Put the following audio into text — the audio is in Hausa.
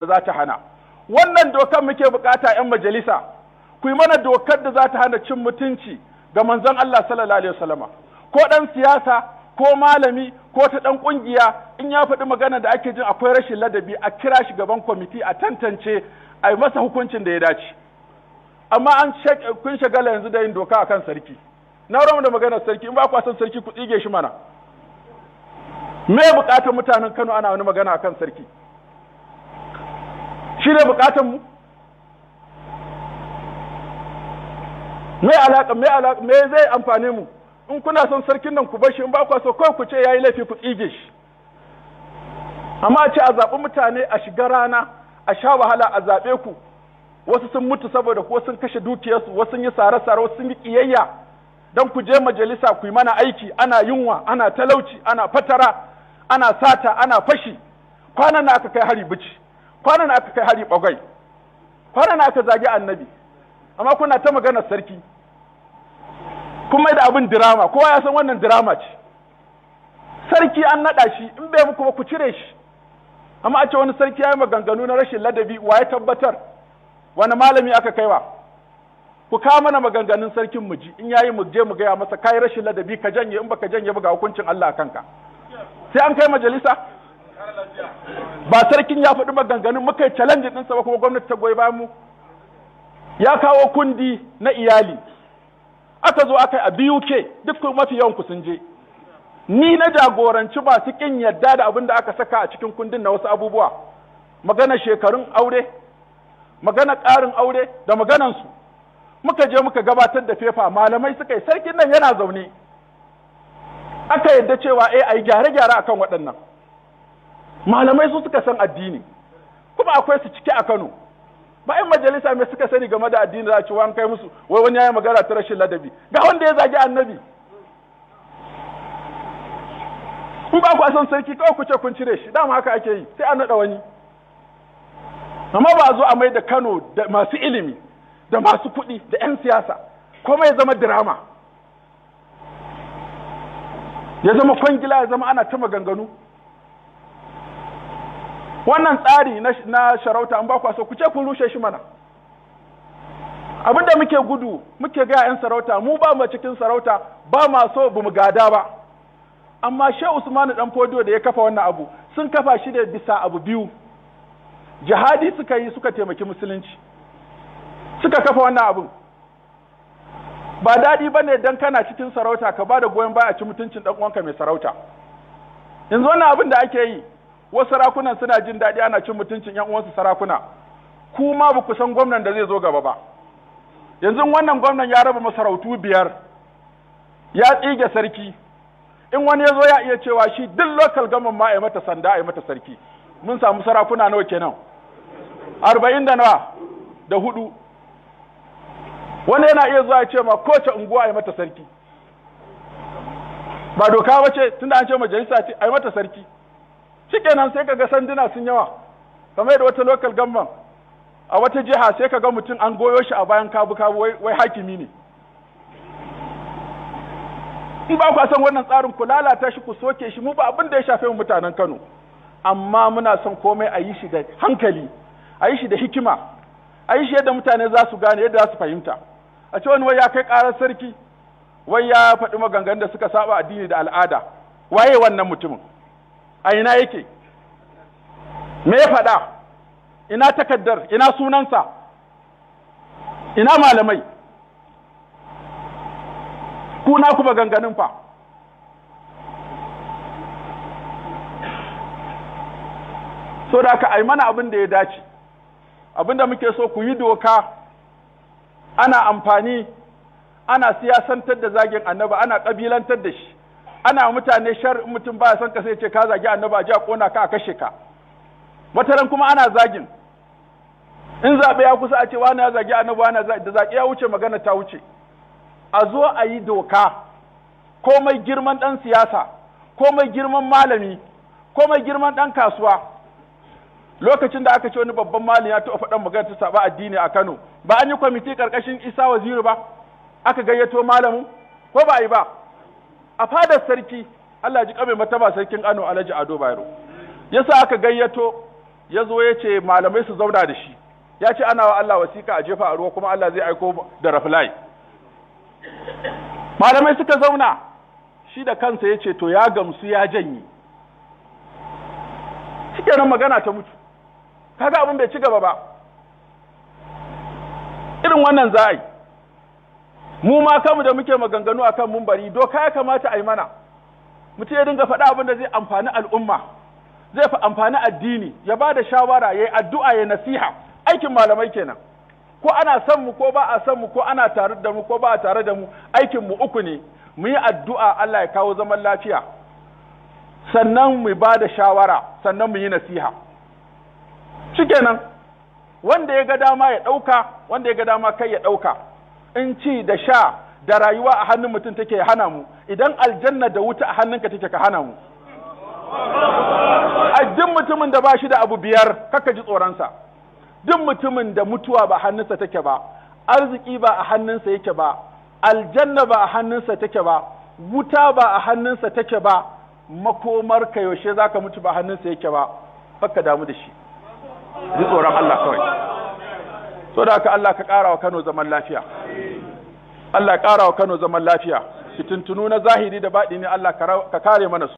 Za ta hana wannan dokar muke bukata. 'Yan majalisa, ku yi mana dokar da za ta hana cin mutunci ga Manzon Allah sallallahu alaihi wasallama. Ko dan siyasa, ko malami, ko ta dan kungiya, in ya faɗi magana da ake jin akwai rashin ladabi, a kira shi gaban kwamiti, a tantance, a yi masa hukuncin da ya dace. Amma an kun shagala yanzu da yin doka akan sarki. Na ramu da maganar sarki. In ba ku son sarki, ku tsige shi mana. Me bukatar mutanen Kano ana wani magana akan sarki? Shi ne bukatar mu? Me alaka, me alaka, me zai amfane mu? In kuna son sarkin nan, ku bar shi. In ba ku so, kawai ku ce yayi laifi, ku tsige shi. Amma a ce a zaɓi mutane, a shiga rana, a sha wahala, a zaɓe ku, wasu sun mutu saboda ko sun kashe dukiyarsu, wasu sun yi sare-sare, wasu sun yi ƙiyayya don ku je majalisa ku yi mana aiki. Ana yunwa, ana talauci, ana fatara, ana sata, ana fashi. Kwanan na aka kai hari Bichi, kwanan na aka kai hari Bagwai, kwanan na aka zagi Annabi, amma kuna ta maganar sarki. Kun mai da abin dirama. Kowa ya san wannan dirama ce. Sarki an naɗa shi, in bai muku ba, ku cire shi. Amma a ce wani sarki ya yi maganganu na rashin ladabi, wa ya tabbatar? Wani malami aka kaiwa? Ku kawo mana maganganun sarkin mu ji. In yayi, mu je mu gaya masa, kai rashin ladabi, ka janye. In baka janye ba, ga hukuncin Allah a kanka. Sai an kai majalisa? Ba sarkin ya faɗi maganganun muka yi challenge ɗinsa ba, kuma gwamnati ta goyi bayan mu? Ya kawo kundi na iyali, aka zo aka yi a BUK, duk mafi yawan ku sun je. Ni na jagoranci masu kin yadda da abin da aka saka a cikin kundin na wasu abubuwa, magana shekarun aure, magana ƙarin aure da maganansu. Muka je muka gabatar da paper, malamai suka yi, sarkin nan yana zaune, aka yadda cewa eh, a yi gyare-gyare akan waɗannan. Malamai su suka san addini, kuma akwai su ciki a Kano. Ba 'yan majalisa mai suka sani game da addini za a ci an kai musu wai wani ya yi magana ta rashin ladabi? Ga wanda ya zagi Annabi. In ba ku son sarki, kawai ku ce kun cire shi. Dama haka ake yi, sai a naɗa wani. Amma ba a zo a mai da Kano da masu ilimi da masu kuɗi da 'yan siyasa, kuma ya zama drama, ya zama kwangila, ya zama ana ta maganganu. Wannan tsari na sarauta, an ba ku so, ku ce kun rushe shi mana. Abinda muke gudu, muke ga 'yan sarauta, mu ba mu cikin sarauta, ba ma so, ba mu gada ba. Amma Shehu Usmanu Dan Fodiyo da ya kafa wannan abu, sun kafa shi da bisa abu biyu: jihadi suka yi, suka taimaki musulunci, suka kafa wannan abun. Ba daɗi ba ne don kana cikin sarauta ka ba da goyon baya a ci mutuncin ɗan uwanka mai sarauta. Yanzu wannan abin da ake yi, wasu sarakunan suna jin daɗi ana cin mutuncin ƴan uwansu sarakuna. Kuma ba ku san gwamnan da zai zo gaba ba. Yanzu wannan gwamnan ya raba masarautu biyar, ya tsige sarki. In wani ya zo, ya iya cewa shi duk local government ma a yi mata sanda, a yi mata sarki. Mun samu sarakuna nawa kenan? 40 da nawa? Da hudu. Wani yana iya zuwa ya ce ma kowace unguwa a yi mata sarki. Ba doka ba ce, tunda an ce majalisa ce, a yi mata sarki. Shikenan, sai kaga sanduna sun yawa. Kamar yadda wata local government a wata jiha, sai kaga mutum an goyo shi a bayan kabu kabu, wai hakimi ne. In ba ku san wannan tsarin, ku lalata shi, ku soke shi. Mu ba abin da ya shafe mu mutanen Kano. Amma muna son komai a yi shi da hankali, a yi shi da hikima, a yi shi yadda mutane za su gane, yadda za su fahimta. A ce wani wai ya kai ƙarar sarki, wai ya faɗi maganganun da suka saba addini da al'ada. Waye wannan mutumin? A ina yake? Me ya faɗa? Ina takaddar? Ina sunansa? Ina malamai? Ku na ku maganganun fa? So da aka ai mana abin da ya dace. Abin da muke so, ku yi doka. Ana amfani, ana siyasantar da zagin Annabi, ana kabilantar da shi, ana mutane shar. Mutum baya son ka, sai ce ka zagi Annabi, a ji a kona ka, a kashe ka. Wataran kuma ana zagin, in zaɓe ya kusa, a ce wani ya zagi Annabi, wani da zaɓe ya wuce, magana ta wuce. A zo a yi doka: komai girman ɗan siyasa, komai girman malami, komai girman ɗan kasuwa. Lokacin da aka ce wani babban malami ya taɓa faɗan magana ta saba addini a Kano, ba an yi kwamiti ƙarƙashin Isa Waziri ba, aka gayyato malamin, ko ba a yi ba? A fadar sarki, Allah ji kame mataba sarkin Kano, Alhaji Ado Bayero, yasa aka gayyato. Ya zo ya ce malamai su zauna da shi. Ya ce ana wa Allah wasiƙa a jefa a ruwa, kuma Allah zai aiko da reply. Malamai suka zauna, shi da kansa ya ce to ya gamsu, ya janye. Shikenan, magana ta mutu. Kaga abin bai ci gaba ba. Irin wannan za a yi. Mu ma kanmu da muke maganganu akan mumbari, doka ya kamata a yi mana. Mutum ya dinga faɗa abin da zai amfani al'umma, zai fi amfani addini, ya ba da shawara, ya yi addu'a, ya nasiha. Aikin malamai kenan. Ko ana son mu ko ba a son mu, ko ana tare da mu ko ba a tare da mu, aikin mu uku ne: mu yi addu'a Allah ya kawo zaman lafiya, sannan mu ba da shawara, sannan mu yi nasiha. Shikenan. Wanda ya ga dama ya ɗauka, wanda ya ga dama kai ya ɗauka. In ci da sha da rayuwa a hannun mutum take, hana mu. Idan aljanna da wuta a hannunka take, ka hana mu. A duk mutumin da ba shi da abu biyar, kaka ji tsoronsa. Duk mutumin da mutuwa ba hannunsa take ba, arziki ba a hannunsa yake ba, aljanna ba a hannunsa take ba, wuta ba a hannunsa take ba, makomar ka yaushe zaka mutu ba hannunsa yake ba, baka damu da shi. Ji tsoron Allah kawai. So da haka, Allah ka ƙara wa Kano zaman lafiya. Allah ya ƙara wa Kano zaman lafiya. Fitintunu na zahiri da baɗini, Allah ka kare mana su.